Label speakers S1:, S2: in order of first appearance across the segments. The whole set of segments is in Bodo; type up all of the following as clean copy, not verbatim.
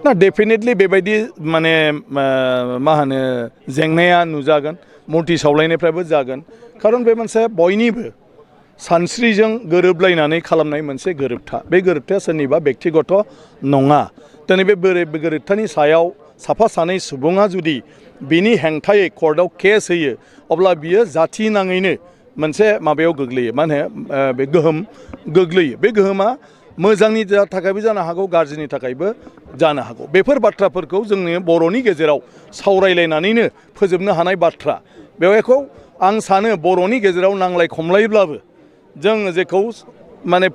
S1: ना डेफिनेटलि बेबायदि माने मा होनो जेंनाया नुजागोन मुर्ति सावलायनायफ्राबो जागोन खारन बे मोनसे बयनिबो सानस्रिजों गोरोबलायनानै खालामनाय मोनसे गोरोबथा बे गोरोबथाया सोरनिबा बेक्तिगत नङा दिनै बे गोरोबथानि सायाव साफा सानै सुबुङा जुदि बिनि हेंथायै कर्टआव केस होयो अब्ला बियो जाथि नाङैनो मोनसे माबायाव गोग्लैयो मा होनो बे गोहोम गोग्लैयो बे गोहोमा मोजांनि थाखायबो जानो हागौ गाज्रिनि थाखायबो जानो हागौ बेफोर बाथ्राफोरखौ जोंनि बर'नि गेजेराव सावरायलायनानैनो फोजोबनो हानाय बाथ्रा बेवहायखौ आं सानो बर'नि गेजेराव नांलाय खमलायब्लाबो जों जेखौ माने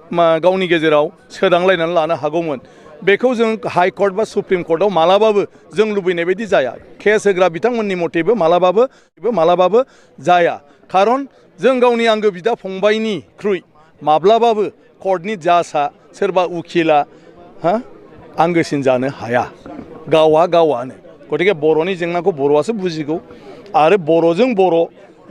S1: गावनि गेजेराव सोदांलायनानै लानो हागौमोन बेखौ जों हाइ कर्ट बा सुप्रिम कर्टआव मालाबाबो जों लुबैनाय बायदि जाया केस होग्रा बिथांमोननि मथेबो मालाबाबो जाया खारन जों गावनि आंगो बिदा फंबायनिख्रुइ माब्लाबाबो कर्टनि जाजआ सोरबा उखिला आंगोसिन जानो हाया गावानो गतिके बर'नि जेंनाखौ बर'आसो बुजिगौ आरो बर'जों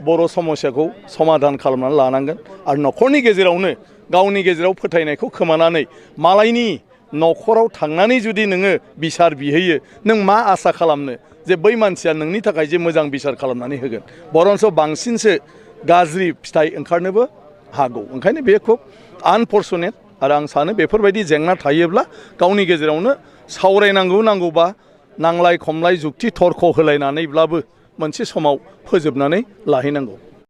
S1: बर' समस्याखौ समाधान खालामनानै लानांगोन आरो न'खरनि गेजेरावनो गावनि गेजेराव फोथायनायखौ खोमानानै मालायनि न'खराव थांनानै जुदि नोङो बिसार बिहैयो नों मा आसा खालामनो जे बै मानसिया नोंनि थाखाय जे मोजां बिसार खालामनानै होगोन बरन्स बांसिनसो गाज्रि फिथाइ ओंखारनोबो हागौ ओंखायनो बे खुब आनफर्चुनेट आरो आं सानो बेफोरबायदि जेंना थायोब्ला गावनि गेजेरावनो नांगौबा नांलाय खमलाय जुक्ति तर्क होलायनानैब्लाबो मोनसे समाव फोजोबनानै लाहैनांगौ